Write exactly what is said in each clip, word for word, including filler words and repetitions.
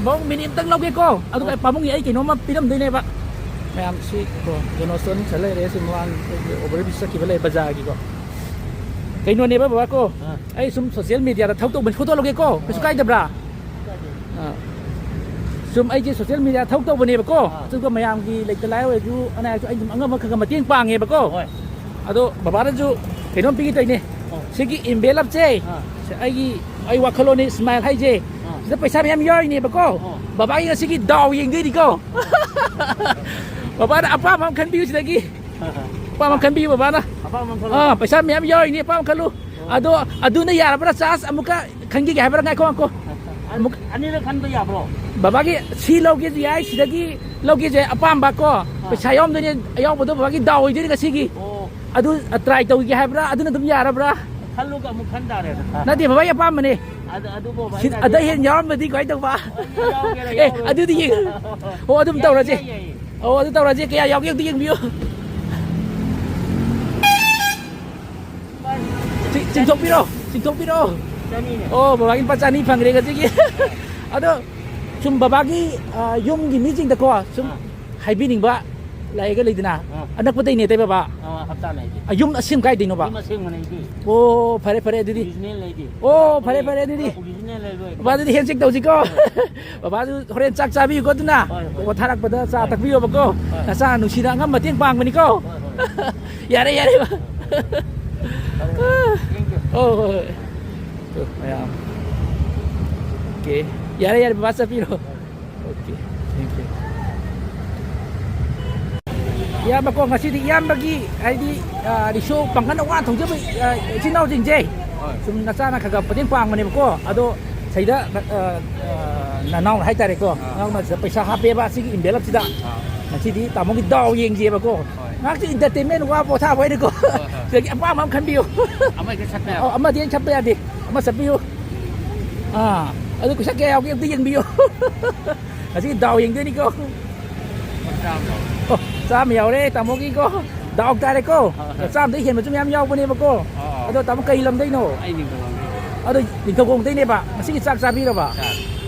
ꯄꯥꯕꯨꯡ, ꯃꯤꯅꯤꯠ ꯑꯝꯇꯪ ꯂꯧꯒꯦꯀꯣ, ꯑꯗꯨꯒ ꯑꯩ ꯄꯥꯕꯨꯡꯒꯤ ꯑꯩ ꯀꯩꯅꯣꯝꯃ ꯄꯤꯔꯝꯗꯣꯏꯅꯦꯕ꯫ ꯃꯌꯥꯝ ꯁꯤ ꯀꯣ, ꯖꯣꯅꯣꯁꯇꯣꯟ ꯁꯤꯗ ꯂꯩꯔꯦ, ꯁꯤ ꯃꯃꯥꯡ ꯑꯩꯈꯣꯏꯒꯤ ꯑꯣꯚꯔ ꯕ꯭ꯔꯤꯖ ꯆꯠꯈꯤꯕ ꯂꯩ ꯕꯖꯥꯔꯒꯤꯀꯣ꯫ ꯀꯩꯅꯣꯅꯦꯕ ꯕꯕꯥ ꯀꯣ, ꯑꯥ꯫ ꯑꯩ ꯁꯨꯝ ꯁꯣꯁꯤꯌꯦꯜ ꯃꯤꯗꯤꯌꯥꯗ ꯊꯕꯛ ꯇꯧꯕꯅꯤ, ꯐꯣꯇꯣ ꯂꯧꯒꯦꯀꯣ, ꯀꯩꯁꯨ ꯑꯥ꯫ ꯀꯥꯏꯗꯕ꯭ꯔꯥ? ꯑꯥ꯫ ꯁꯨꯝ ꯑꯩꯁꯦ ꯁꯣꯁꯤꯌꯦꯜ ꯃꯤꯗꯤꯌꯥ ꯊꯕꯛ ꯇꯧꯕꯅꯦꯕꯀꯣ, ꯑꯥ꯫ ꯑꯗꯨꯒ ꯃꯌꯥꯝꯒꯤ ꯂꯩꯇ ꯂꯥꯏꯔ ꯑꯣꯏꯔꯁꯨ ꯑꯅꯥ ꯑꯌꯦꯛꯁꯨ ꯑꯩ ꯑꯗꯨꯝ ꯑꯉꯝꯕ ꯈꯔ ꯈꯔ ꯃꯇꯦꯡ ꯄꯥꯡꯉꯦꯕꯀꯣ꯫ ꯍꯣꯏ꯫ ꯑꯗꯣ ꯕꯕꯥꯅꯁꯨ ꯀꯩꯅꯣꯝ ꯄꯤꯒꯦ ꯇꯧꯔꯤꯅꯦ꯫ ꯑꯣ꯫ ꯁꯤꯒꯤ ꯏꯟꯚꯦꯂꯞꯁꯦ, ꯑꯥ꯫ ꯁꯤ ꯑꯩꯒꯤ, ꯑꯩ ꯋꯥꯈꯜꯂꯣꯟꯅꯤ, ꯁ꯭ꯃꯥꯏꯜ ꯍꯥꯏꯁꯦ꯫ ꯑꯥ꯫ ꯁꯤꯗ ꯄꯩꯁꯥ ꯃꯌꯥꯝ ꯌꯥꯎꯔꯤꯅꯦꯕꯀꯣ꯫ ꯑꯣ꯫ ꯕꯕꯥꯒꯤ ꯉꯁꯤꯒꯤ ꯗꯥꯎ ꯌꯦꯡꯗꯣꯏꯅꯤꯀꯣ꯫ ꯕꯕꯥꯅ ꯑꯄꯥꯝꯕ ꯑꯃ ꯈꯟꯕꯤꯌꯨ ꯁꯤꯗꯒꯤ꯫ ꯑꯥ, ꯑꯥ꯫ ꯑꯄꯥꯝꯕ ꯑꯃ ꯈꯟꯕꯤꯌꯨ ꯕꯕꯥꯅ꯫ ꯑꯄꯥꯝꯕ ꯑꯃ ꯈꯜꯂꯣ꯫ ꯑꯥ, ꯄꯩꯁꯥ ꯃꯌꯥꯝ ꯌꯥꯎꯔꯤꯅꯦ, ꯑꯄꯥꯝꯕ ꯈꯜꯂꯨ꯫ ꯑꯣ꯫ ꯑꯗꯣ ꯑꯗꯨꯅ ꯌꯥꯔꯕ꯭ꯔꯥ? ꯆꯥꯔꯖ ꯑꯃꯨꯛꯀ ꯈꯟꯈꯤꯒꯦ ꯍꯥꯏꯕ꯭ꯔꯥ? ꯉꯥꯏꯈꯣ, ꯉꯥꯏꯈꯣ꯫ ꯑꯃꯨꯛ ꯑꯅꯤꯔꯛ ꯈꯟꯕ ꯌꯥꯕ꯭ꯔꯣ? ꯕꯕꯥꯒꯤ ꯁꯤ ꯂꯧꯒꯦꯁꯨ ꯌꯥꯏ, ꯁꯤꯗꯒꯤ ꯂꯧꯒꯦꯁꯨ ꯌꯥꯏ, ꯑꯄꯥꯝꯕ ꯀꯣ꯫ ꯑꯥ꯫ ꯄꯩꯁꯥ ꯌꯥꯎꯔꯝꯗꯣꯏꯅꯦ, ꯑꯌꯥꯎꯕꯗꯣ ꯕꯕꯥꯒꯤ ꯗꯥꯎ ꯑꯣꯏꯗꯣꯏꯅꯦ ꯉꯁꯤꯒꯤ꯫ ꯑꯣ꯫ ꯑꯗꯨ, ꯑ, ꯇ꯭ꯔꯥꯏ ꯇꯧꯈꯤꯒꯦ ꯍꯥꯏꯕ꯭ꯔꯥ? ꯑꯗꯨꯅ ꯑꯗꯨꯝ ꯌꯥꯔꯕ꯭ꯔꯥ? ꯈꯜꯂꯒ ꯑꯃꯨꯛ ꯈꯟ ꯇꯥꯔꯦꯗꯅ꯫ ꯅꯠꯇꯦ, ꯕꯕꯥꯒꯤ ꯑꯄꯥꯝꯕꯅꯦ꯫ ꯑꯗ-, ꯑꯗꯨꯕꯨ ꯁꯤ, ꯕꯕꯥꯒꯤ ꯑꯗ ꯍꯦꯟꯅ ꯌꯥꯎꯔꯝꯃꯗꯤ ꯀꯃꯥꯏꯅ ꯇꯧꯕ? ꯑꯣ, ꯌꯥꯎꯒꯦꯔꯥ ꯑꯦ, ꯌꯥꯎꯔꯣꯏ꯫ ꯑꯗꯨꯗꯤ ꯌꯦꯡ-, ꯑꯣ, ꯑꯗꯨꯝ ꯌꯥꯏ, ꯇꯧꯔꯁꯦ꯫ ꯌꯥꯏ, ꯌꯥꯏ꯫ ꯑꯣ, ꯑꯗꯨ ꯇꯧꯔꯁꯦ꯫ ꯀꯌꯥ ꯌꯥꯎꯒꯦ ꯑꯝꯇ ꯌꯦꯡꯕꯤꯌꯨ꯫ ꯆꯤꯡ-, ꯆꯤꯡꯊꯣꯛꯄꯤꯔꯣ, ꯆꯤꯡꯊꯣꯛꯄꯤꯔꯣ꯫ ꯆꯅꯤꯅꯦ꯫ ꯑꯣ, ꯕꯕꯥꯒꯤ ꯂꯨꯄꯥ ꯆꯅꯤ ꯐꯪꯈ꯭ꯔꯦ ꯉꯁꯤꯒꯤ꯫ ꯑꯗꯣ ꯁꯨꯝ ꯕꯕꯥꯒꯤ, ꯑ, ꯌꯨꯝꯒꯤ ꯃꯤꯁꯤꯡꯗꯀꯣ ꯁꯨꯝ ꯑꯥ꯫ ꯍꯥꯏꯕꯤꯅꯤꯡꯕ ꯂꯩꯔꯒ ꯂꯩꯗꯅ, ꯑꯥ꯫ ꯑꯅꯛꯄꯗꯩꯅꯦ ꯑꯇꯩ ꯕꯕꯥ꯫ ꯑꯥ, ꯍꯞꯇꯥ ꯂꯩꯗꯤ꯫ ꯑ, ꯌꯨꯝ ꯑꯁꯦꯡꯕ ꯀꯥꯏꯗꯩꯅꯣꯕ? ꯌꯨꯝ ꯑꯁꯦꯡꯕꯅꯦ ꯑꯩꯗꯤ꯫ ꯑꯣ, ꯐꯔꯦ, ꯐꯔꯦ ꯑꯗꯨꯗꯤ꯫ ꯑꯣꯔꯤꯖꯤꯅꯦꯜ ꯂꯩꯗꯤ꯫ ꯑꯣ, ꯐꯔꯦ, ꯐꯔꯦ ꯑꯗꯨꯗꯤ꯫ ꯑꯣꯔꯤꯖꯤꯅꯦꯜ ꯂꯩ ꯂꯣꯏ꯫ ꯕꯕꯥ ꯑꯗꯨꯗꯤ ꯍꯦꯟꯁꯦꯛ ꯇꯧꯁꯤꯀꯣ꯫ ꯕꯕꯥꯗꯨ ꯍꯣꯔꯦꯟ ꯆꯥꯛ ꯆꯥꯕꯤꯌꯨꯀꯣ ꯑꯗꯨꯅ꯫ ꯍꯣꯏ, ꯍꯣꯏ꯫ ꯄꯣꯊꯥꯔꯛꯄꯗ ꯆꯥ ꯍꯣꯏ꯫ ꯊꯛꯄꯤꯌꯣꯕꯀꯣ꯫ ꯍꯣꯏ꯫ ꯅꯆꯥ ꯅꯨꯡꯁꯤꯅ ꯑꯉꯝꯕ ꯃꯇꯦꯡ ꯄꯥꯡꯕꯅꯤꯀꯣ꯫ ꯍꯣꯏ, ꯍꯣꯏ꯫ ꯌꯥꯔꯦ, ꯌꯥꯔꯦ꯫ ꯐꯔꯦ, ꯐꯔꯦ꯫ Thank you꯫ ꯑꯣ, ꯍꯣꯏ, ꯍꯣꯏ꯫ ꯇꯨ, ꯃꯌꯥꯝ꯫ ꯑꯣꯀꯦ꯫ ꯌꯥꯔꯦ, ꯌꯥꯔꯦ, ꯕꯕꯥ ꯆꯠꯄꯤꯔꯣ꯫ Okay, thank you꯫ ꯏꯌꯥꯝꯕꯀꯣ, ꯉꯁꯤꯗꯤ ꯏꯌꯥꯝꯕꯒꯤ, ꯍꯥꯏꯗꯤ, ꯑ, ꯔꯤꯛꯁꯣ ꯄꯥꯡꯒꯜ ꯑꯋꯥ ꯊꯧꯖꯕ, ꯑ, ꯏꯆꯤꯟ ꯏꯅꯥꯎꯁꯤꯡꯁꯦ, ꯍꯣꯏ꯫ ꯁꯨꯝ ꯅꯆꯥꯅ ꯈꯔ ꯈꯔ ꯃꯇꯦꯡ ꯄꯥꯡꯕꯅꯦꯕꯀꯣ꯫ ꯑꯗꯣ ꯁꯤꯗ, ꯑ, ꯑ, ꯅꯅꯥꯎ ꯍꯥꯏꯇꯥꯔꯦꯀꯣ, ꯑꯥ꯫ ꯅꯅꯥꯎꯅ ꯁꯤꯗ ꯄꯩꯁꯥ ꯍꯥꯞꯄꯦꯕ ꯁꯤꯒꯤ envelope ꯁꯤꯗ꯫ ꯑꯥ꯫ ꯉꯁꯤꯗꯤ ꯇꯥꯃꯣꯒꯤ ꯗꯥꯎ ꯌꯦꯡꯁꯦꯕꯀꯣ꯫ ꯍꯣꯏ꯫ ꯉꯥꯏꯍꯥꯛꯁꯨ entertainment ꯋꯥ ꯄꯣꯊꯥꯕ ꯍꯥꯏꯅꯀꯣ꯫ ꯍꯣꯏ, ꯍꯣꯏ꯫ ꯁꯤꯗꯒꯤ ꯑꯄꯥꯝꯕ ꯑꯃ ꯈꯟꯕꯤꯌꯨ꯫ ꯑꯃ ꯍꯦꯛꯇ ꯁꯠꯄ ꯌꯥꯕ꯭ꯔꯣ? ꯑꯣ, ꯑꯃꯗꯤ ꯍꯦꯛ ꯁꯠꯄ ꯌꯥꯗꯦ꯫ ꯑꯃ ꯁꯠꯄꯤꯌꯨ꯫ ꯑꯥ, ꯑꯗꯨ ꯄꯩꯁꯥ ꯀꯌꯥ ꯌꯥꯎꯒꯦ ꯑꯝꯇ ꯌꯦꯡꯕꯤꯌꯨ꯫ ꯉꯁꯤ ꯗꯥꯎ ꯌꯦꯡꯗꯣꯏꯅꯤꯀꯣ꯫ ꯂꯨꯄꯥ ꯆꯥꯝꯃ ꯌꯥꯎꯔꯦ꯫ ꯑꯣ, ꯆꯥꯝꯃ ꯌꯥꯎꯔꯦ ꯇꯥꯃꯣꯒꯤꯀꯣ꯫ ꯗꯥꯎ ꯇꯥꯔꯦꯀꯣ꯫ ꯑꯥ, ꯑꯥ꯫ ꯆꯥꯝꯃꯗꯩ ꯍꯦꯟꯕꯁꯨ ꯃꯌꯥꯝ ꯌꯥꯎꯕꯅꯦꯕꯀꯣ꯫ ꯑꯥ, ꯑꯥ꯫ ꯑꯗꯣ ꯇꯥꯃꯣ ꯀꯩ ꯂꯝꯗꯩꯅꯣ? ꯑꯩ ꯅꯤꯡꯊꯧꯈꯣꯡꯗꯩ꯫ ꯑꯗꯣ ꯅꯤꯡꯊꯧꯈꯣꯡꯗꯩꯅꯦꯕ꯫ ꯉꯁꯤꯒꯤ ꯆꯥꯛ ꯆꯥꯕꯤꯔꯕ? ꯆꯥꯔꯦ꯫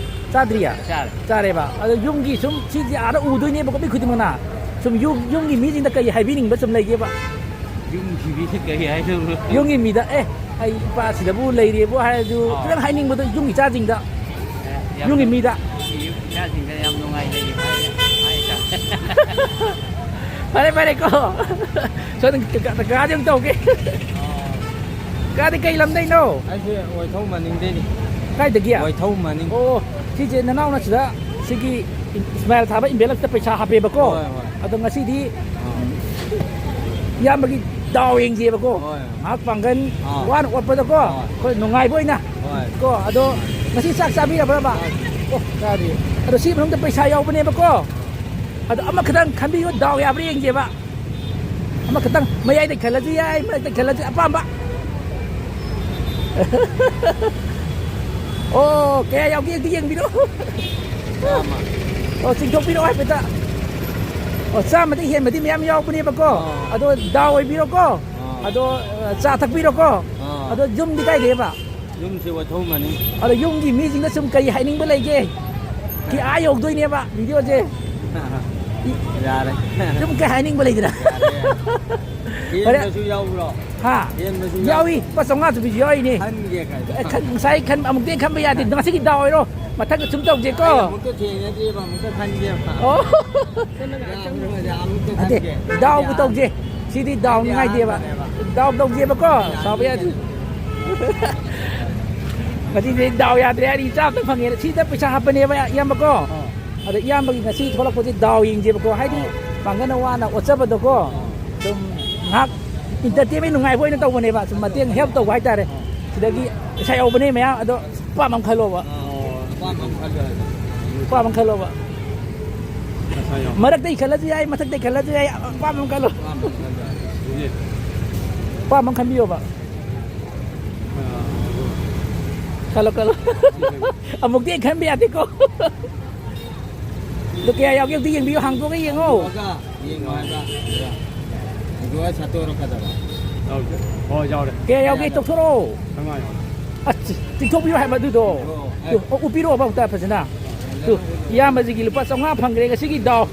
ꯆꯥꯗ꯭ꯔꯤꯌꯦ? ꯆꯥꯔꯦ꯫ ꯆꯥꯔꯦꯕ꯫ ꯑꯗꯣ ꯌꯨꯝꯒꯤ ꯁꯨꯝ ꯁꯤꯁꯦ ꯑꯥꯗ ꯎꯗꯣꯏꯅꯦꯕꯀꯣ, ꯃꯤ ꯈꯨꯗꯤꯡꯃꯛꯅ꯫ ꯁꯨꯝ ꯌꯨꯝ, ꯌꯨꯝꯒꯤ ꯃꯤꯁꯤꯡꯗ ꯀꯩ ꯍꯥꯏꯕꯤꯅꯤꯡꯕ ꯁꯨꯝ ꯂꯩꯒꯦꯕ? ꯌꯨꯝꯒꯤ ꯃꯤꯁꯦ ꯀꯩ ꯍꯥꯏꯗꯣꯏꯅꯣ? ꯌꯨꯝꯒꯤ ꯃꯤꯗ, "ꯑꯦ, ꯑꯩ ꯏꯄꯥ ꯁꯤꯗꯕꯨ ꯂꯩꯔꯤꯕꯨ" ꯍꯥꯏꯔꯁꯨ, ꯑꯣ꯫ ꯈꯤꯇꯪ ꯍꯥꯏꯅꯤꯡꯕꯗꯣ ꯌꯨꯝꯒꯤ ꯏꯆꯥꯁꯤꯡꯗ꯫ ꯑꯦ, ꯌꯥꯝ ꯌꯨꯝꯒꯤ ꯅꯨꯡ-, ꯃꯤꯗ꯫ ꯌꯨꯝꯒꯤ ꯏꯆꯥꯁꯤꯡꯗ ꯌꯥꯝ ꯅꯨꯡꯉꯥꯏ ꯂꯩꯔꯤ ꯍꯥꯏ-, ꯍꯥꯏꯇꯥꯔꯦ꯫ ꯐꯔꯦ, ꯐꯔꯦ ꯀꯣ꯫ ꯁꯣꯝꯗ ꯀ-, ꯀ-, ꯀꯀꯥꯗꯤ ꯑꯃꯨꯛ ꯇꯧꯒꯦ꯫ ꯑꯣ꯫ ꯀꯀꯥꯗꯤ ꯀꯩ ꯂꯝꯗꯩꯅꯣ? ꯑꯩꯁꯦ ꯋꯥꯏꯊꯧ ꯃꯅꯤꯡꯗꯩꯅꯤ꯫ ꯀꯥꯏꯗꯒꯤ? ꯋꯥꯏꯊꯧ ꯃꯅꯤꯡ꯫ ꯑꯣ, ꯁꯤꯁꯦ ꯅꯅꯥꯎꯅ ꯁꯤꯗ ꯁꯤꯒꯤ ꯏꯁꯃꯥꯏꯜ ꯊꯥꯕ envelope ꯁꯤꯗ ꯄꯩꯁꯥ ꯍꯥꯞꯄꯦꯕꯀꯣ꯫ ꯍꯣꯏ, ꯍꯣꯏ꯫ ꯑꯗꯣ ꯉꯁꯤꯗꯤ ꯑꯥ꯫ ꯏꯌꯥꯝꯕꯒꯤ ꯗꯥꯎ ꯌꯦꯡꯁꯦꯕꯀꯣ꯫ ꯍꯣꯏ꯫ ꯉꯥꯏꯍꯥꯛ ꯄꯥꯡꯒꯟ ꯑꯥ꯫ ꯋꯥꯅ ꯑꯣꯠꯄꯗꯀꯣ, ꯍꯣꯏ꯫ ꯑꯩꯈꯣꯏ ꯅꯨꯡꯉꯥꯏꯕ ꯑꯣꯏꯅ ꯍꯣꯏ꯫ ꯀꯣ꯫ ꯑꯗꯣ ꯉꯁꯤ ꯆꯥꯛ ꯆꯥꯕꯤꯔꯕ꯭ꯔꯕ? ꯆꯥꯗ꯭ꯔꯤ꯫ ꯑꯣ, ꯆꯥꯗ꯭ꯔꯤ꯫ ꯑꯗꯣ ꯁꯤ ꯃꯅꯨꯡꯗ ꯄꯩꯁꯥ ꯌꯥꯎꯕꯅꯦꯕꯀꯣ꯫ ꯑꯗꯣ ꯑꯃꯈꯛꯇꯪ ꯈꯟꯕꯤꯌꯨ, ꯗꯥꯎ ꯌꯥꯕ꯭ꯔꯥ ꯌꯦꯡꯁꯦꯕ꯫ ꯑꯃꯈꯛꯇꯪ ꯃꯌꯥꯏꯗ ꯈꯜꯂꯁꯨ ꯌꯥꯏ, ꯃꯔꯛꯇ ꯈꯜꯂꯁꯨ, ꯑꯄꯥꯝꯕ꯫ ꯑꯣ, ꯀꯌꯥ ꯌꯥꯎꯒꯦ ꯑꯝꯇ ꯌꯦꯡꯕꯤꯔꯣ꯫ ꯆꯥꯝꯃ꯫ ꯑꯣ, ꯆꯤꯡꯊꯣꯛꯄꯤꯔꯛꯑꯣ ꯍꯥꯏꯐꯦꯠꯇ꯫ ꯑꯣ, ꯆꯥꯝꯃꯗꯤ ꯍꯦꯟꯕꯗꯤ ꯃꯌꯥꯝ ꯌꯥꯎꯕꯅꯦꯕꯀꯣ꯫ ꯑꯥ꯫ ꯑꯗꯣ ꯗꯥꯎ ꯑꯣꯏꯕꯤꯔꯣꯀꯣ꯫ ꯑꯥ꯫ ꯑꯗꯣ, ꯑ, ꯆꯥ ꯊꯛꯄꯤꯔꯣꯀꯣ꯫ ꯑꯥ꯫ ꯑꯗꯣ ꯌꯨꯝꯗꯤ ꯀꯥꯏꯗꯩꯕ? ꯌꯨꯝꯁꯦ ꯋꯥꯏꯊꯧ ꯃꯅꯤ꯫ ꯑꯗꯣ ꯌꯨꯝꯒꯤ ꯃꯤꯁꯤꯡꯗ ꯁꯨꯝ ꯀꯔꯤ ꯍꯥꯏꯅꯤꯡꯕ ꯂꯩꯒꯦ? ꯀꯤ ꯑꯥ ꯌꯧꯗꯣꯏꯅꯦꯕ videoꯁꯦ꯫ ꯌꯥꯔꯦ꯫ ꯁꯨꯝ ꯀꯩ ꯍꯥꯏꯅꯤꯡꯕ ꯂꯩꯗꯅ꯫ ꯌꯥꯔꯦ, ꯌꯥꯔꯦ꯫ ꯍꯣꯔꯦꯟ ꯍꯦꯟꯕꯁꯨ ꯌꯥꯎꯕ꯭ꯔꯣ? ꯍꯥ? ꯍꯦꯟꯕꯁꯨ ꯌꯥꯎꯕ꯭ꯔꯣ? ꯌꯥꯎꯏ꯫ ꯂꯨꯄꯥ ꯆꯥꯝꯃꯉꯥ ꯄꯤꯕꯁꯨ ꯌꯥꯎꯔꯤꯅꯦ꯫ ꯈꯟꯒꯦ ꯀꯥꯏꯗ? ꯑꯦ, ꯈꯟ-, ꯉꯁꯥꯏ ꯈꯟ-, ꯑꯃꯨꯛꯇꯩ ꯈꯟꯕ ꯌꯥꯗꯦ꯫ ꯉꯁꯤꯒꯤ ꯗꯥꯎ ꯑꯣꯏꯔꯣ꯫ ꯃꯊꯪꯗ ꯁꯨꯝ ꯇꯧꯁꯦꯀꯣ꯫ ꯑꯩ ꯑꯃꯨꯛꯇ ꯊꯦꯡꯅꯗ꯭ꯔꯤꯕ, ꯑꯃꯨꯛꯇ ꯈꯟꯒꯦꯕ꯫ ꯑꯣ꯫ ꯑꯃꯨꯛꯇ ꯅꯠꯇꯦ, ꯈꯟꯒꯦ꯫ ꯗꯥꯎꯕꯨ ꯇꯧꯁꯦ꯫ ꯁꯤꯗꯤ ꯗꯥꯎ ꯑꯩꯗꯤ ꯅꯨꯡꯉꯥꯏꯇꯦꯕ꯫ ꯑꯍꯥꯟꯕꯅꯦꯕ꯫ ꯗꯥꯎ ꯇꯧꯁꯦꯕꯀꯣ꯫ ꯑꯩꯗꯤ ꯁꯥꯎꯕ ꯌꯥꯗꯦ꯫ ꯑꯍꯥꯟꯕꯅꯦꯕ꯫ ꯉꯁꯤꯗꯤ ꯗꯥꯎ ꯌꯥꯗ꯭ꯔꯦ ꯍꯥꯏꯔꯤ, ꯏꯆꯥ ꯑꯝꯇ ꯐꯪꯉꯦꯅ꯫ ꯁꯤꯗ ꯄꯩꯁꯥ ꯍꯥꯞꯄꯅꯦꯕ ꯏꯌꯥꯝꯕꯀꯣ꯫ ꯑꯥ꯫ ꯑꯗ ꯏꯌꯥꯝꯕꯒꯤ ꯉꯁꯤ ꯊꯣꯛꯂꯛꯄꯁꯦ ꯗꯥꯎ ꯌꯦꯡꯁꯦꯕꯀꯣ꯫ ꯍꯥꯏꯗꯤ ꯑꯥ꯫ ꯄꯥꯡꯒꯜꯅ ꯋꯥꯅ ꯑꯣꯠꯆꯕꯗꯣꯀꯣ꯫ ꯑꯥ꯫ ꯁꯨꯝ ꯉꯥꯏꯍꯥꯛ entertainment ꯅꯨꯡꯉꯥꯏꯕ ꯑꯣꯏꯅ ꯇꯧꯕꯅꯦꯕ꯫ ꯁꯨꯝ ꯃꯇꯦꯡ help ꯇꯧꯕ ꯍꯥꯏꯇꯥꯔꯦ꯫ ꯑꯥ꯫ ꯁꯤꯗꯒꯤ ꯄꯩꯁꯥ ꯌꯥꯎꯕꯅꯦ ꯃꯌꯥꯝ꯫ ꯑꯗꯣ ꯑꯄꯥꯝꯕ ꯑꯃ ꯈꯜꯂꯣꯕ꯫ ꯑꯣ, ꯑꯄꯥꯝꯕ ꯑꯃ ꯈꯜꯂꯣ ꯍꯥꯏꯕ꯫ ꯑꯄꯥꯝꯕ ꯑꯃ ꯈꯜꯂꯣꯕ꯫ ꯃꯁꯥ ꯌꯥꯎ꯫ ꯃꯔꯛꯇꯩ ꯈꯜꯂꯁꯨ ꯌꯥꯏ, ꯃꯊꯛꯇꯩ ꯈꯜꯂꯁꯨ ꯌꯥꯏ, ꯑꯄꯥꯝꯕ ꯑꯃ ꯈꯜꯂꯣ꯫ ꯑꯄꯥꯝꯕ ꯑꯃ ꯈꯜꯂꯣ ꯍꯥꯏꯕ꯫ ꯁꯤꯅꯦ꯫ ꯑꯄꯥꯝꯕ ꯑꯃ ꯈꯟꯕꯤꯌꯣꯕ꯫ ꯑꯥ, ꯑꯗꯨ꯫ ꯈꯜꯂꯣ, ꯈꯜꯂꯣ꯫ ꯁꯤꯅꯦ꯫ ꯑꯃꯨꯛꯇꯤ ꯈꯟꯕ ꯌꯥꯗꯦꯀꯣ꯫ ꯑꯗꯨ ꯀꯌꯥ ꯌꯥꯎꯒꯦ ꯑꯝꯇ ꯌꯦꯡꯕꯤꯌꯨ, ꯍꯥꯡꯗꯣꯛꯑꯒ ꯌꯦꯡꯉꯣ꯫ ꯍꯥꯡꯗꯣꯛꯑꯒ ꯌꯦꯡꯉꯣ ꯍꯥꯏꯕ꯫ ꯍꯥꯡꯗꯣꯛꯑꯒ ꯁꯠꯇꯣꯔꯛꯀꯗꯕ꯫ ꯌꯥꯎꯗꯦ꯫ ꯑꯣ, ꯌꯥꯎꯔꯦ꯫ ꯀꯌꯥ ꯌꯥꯎꯒꯦ? ꯀꯌꯥ ꯌꯥꯎꯒꯦ? ꯇꯧꯊꯣꯔꯛꯑꯣ꯫ ꯆꯥꯝꯃꯉꯥ ꯌꯥꯎꯔꯦ꯫ ꯑꯁ, ꯆꯤꯡꯊꯣꯛꯄꯤꯌꯨ ꯍꯥꯏꯕ ꯑꯗꯨꯗꯣ꯫ ꯑꯣ꯫ ꯇꯨ, ꯑꯣ, ꯎꯞꯄꯤꯔꯛꯑꯣꯕ ꯑꯝꯇ ꯐꯖꯅ꯫ ꯇꯨ, ꯏꯌꯥꯝꯕꯁꯤꯒꯤ ꯂꯨꯄꯥ ꯆꯥꯝꯃꯉꯥ ꯐꯪꯈ꯭ꯔꯦ ꯉꯁꯤꯒꯤ ꯗꯥꯎ꯫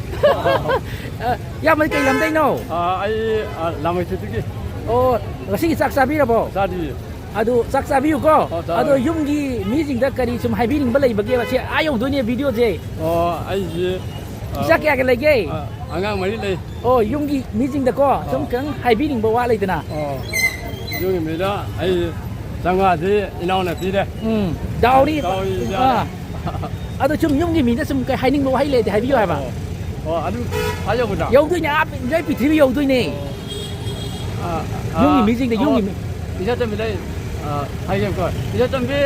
ꯑ, ꯏꯌꯥꯝꯕꯗꯤ ꯀꯩ ꯂꯝꯗꯩꯅꯣ? ꯑ, ꯑꯩ, ꯑ, ꯂꯥꯡꯃꯩꯊꯦꯝꯗꯒꯤ꯫ ꯑꯣ, ꯉꯁꯤꯒꯤ ꯆꯥꯛ ꯆꯥꯕꯤꯔꯕꯣ? ꯆꯥꯗ꯭ꯔꯤꯌꯦ꯫ ꯑꯗꯨ ꯆꯥꯛ ꯆꯥꯕꯤꯌꯨꯀꯣ꯫ ꯑꯣ, ꯆꯥꯔꯦ꯫ ꯑꯗꯣ ꯌꯨꯝꯒꯤ ꯃꯤꯁꯤꯡꯗ ꯀꯔꯤ ꯁꯨꯝ ꯍꯥꯏꯕꯤꯅꯤꯡꯕ ꯂꯩꯕꯒꯦꯕ? ꯁꯤ ꯑꯥ ꯌꯧꯗꯣꯏꯅꯦ ꯚꯤꯗꯤꯑꯣꯁꯦ꯫ ꯑꯣ, ꯑꯩꯁꯦ, ꯑ, ꯏꯆꯥ ꯀꯌꯥꯒ ꯂꯩꯒꯦ? ꯑ, ꯑꯉꯥꯡ ꯃꯔꯤ ꯂꯩ꯫ ꯑꯣ, ꯌꯨꯝꯒꯤ ꯃꯤꯁꯤꯡꯗꯀꯣ ꯁꯨꯝ ꯑꯣ꯫ ꯈꯤꯇꯪ ꯍꯥꯏꯕꯤꯅꯤꯡꯕ ꯋꯥ ꯂꯩꯗꯅ꯫ ꯑꯣ, ꯌꯨꯝꯒꯤ ꯃꯤꯗ ꯑꯩ ꯆꯥꯝꯃꯉꯥꯗꯤ ꯏꯅꯥꯎꯅ ꯄꯤꯔꯦ꯫ ꯎꯝ, ꯗꯥꯎꯗꯤ, ꯗꯥꯎꯗꯤ ꯌꯥꯔꯦ꯫ ꯑꯥ꯫ ꯑꯗꯣ ꯁꯨꯝ ꯌꯨꯝꯒꯤ ꯃꯤꯗ ꯁꯨꯝ ꯀꯩ ꯍꯥꯏꯅꯤꯡꯕ ꯋꯥꯍꯩ ꯂꯩꯔꯗꯤ ꯍꯥꯏꯕꯤꯌꯨ ꯍꯥꯏꯕ꯫ ꯑꯣ, ꯑꯣ, ꯑꯗꯨ ꯍꯥꯏꯖꯧꯕꯗ꯫ ꯌꯧꯗꯣꯏꯅꯦ, ꯑꯥ, ꯂꯣꯏ ꯄ꯭ꯔꯤꯊꯤꯕꯤ ꯌꯧꯗꯣꯏꯅꯦ꯫ ꯑꯣ꯫ ꯑ, ꯌꯨꯝꯒꯤ ꯑ, ꯃꯤꯁꯤꯡꯗ, ꯑ, ꯌꯨꯝꯒꯤ ꯃꯤ-, ꯏꯆꯟꯇꯣꯝꯕꯤꯗ ꯑꯩ, ꯑ, ꯍꯥꯏꯒꯦꯕꯀꯣ꯫ ꯏꯆꯟꯇꯣꯝꯕꯤ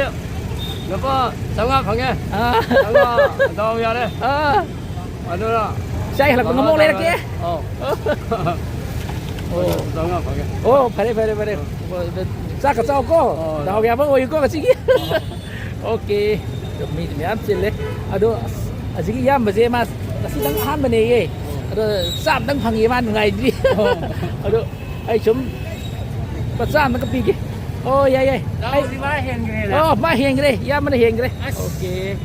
ꯂꯨꯄꯥ ꯆꯥꯝꯃꯉꯥ ꯐꯪꯉꯦ꯫ ꯑ꯫ ꯆꯥꯝꯃꯉꯥ, ꯗꯥꯎ ꯌꯥꯔꯦ꯫ ꯑ꯫ ꯑꯗꯨꯅ ꯏꯆꯥ ꯍꯜꯂꯛꯄ ꯉꯝꯃꯧ ꯂꯩꯔꯛꯀꯦ꯫ ꯑꯧ꯫ ꯑꯣ꯫ ꯆꯥꯝꯃꯉꯥ ꯐꯪꯉꯦ꯫ ꯑꯣ, ꯐꯔꯦ, ꯐꯔꯦ, ꯐꯔꯦ꯫ ꯑ꯫ ꯆꯥꯛꯀ ꯆꯥꯎꯀꯣ꯫ ꯑꯣ꯫ ꯗꯥꯎ ꯌꯥꯕ ꯑꯣꯏꯌꯨꯀꯣ ꯉꯁꯤꯒꯤ꯫ ꯑ꯫ ꯑꯣꯀꯦ꯫ ꯃꯤꯗꯤ ꯃꯌꯥꯝ ꯆꯤꯜꯂꯦ꯫ ꯑꯗꯣ ꯑꯁ, ꯑꯁꯤꯒꯤ ꯏꯌꯥꯝꯕꯁꯦ ꯃꯥ ꯉꯁꯤꯗꯪ ꯑꯍꯥꯟꯕꯅꯦꯌꯦ꯫ ꯑꯗꯣ ꯆꯥꯝꯗꯪ ꯐꯪꯉꯦ, ꯃꯥ ꯅꯨꯡꯉꯥꯏꯗ꯭ꯔꯤ꯫ ꯑꯗꯣ ꯑꯩ ꯁꯨꯝ ꯂꯨꯄꯥ ꯆꯥꯝꯃꯒ ꯄꯤꯒꯦ꯫ ꯑꯣ, ꯌꯥꯏ, ꯌꯥꯏ꯫ ꯑꯩ ꯗꯥꯎꯗꯤ ꯃꯥ ꯍꯦꯟꯈ꯭ꯔꯦꯅ꯫ ꯑꯣ, ꯃꯥ ꯍꯦꯟꯈ꯭ꯔꯦ꯫ ꯏꯌꯥꯝꯕꯅ ꯍꯦꯟꯈ꯭ꯔꯦ꯫ ꯑꯁ꯫ ꯑꯣꯀꯦ꯫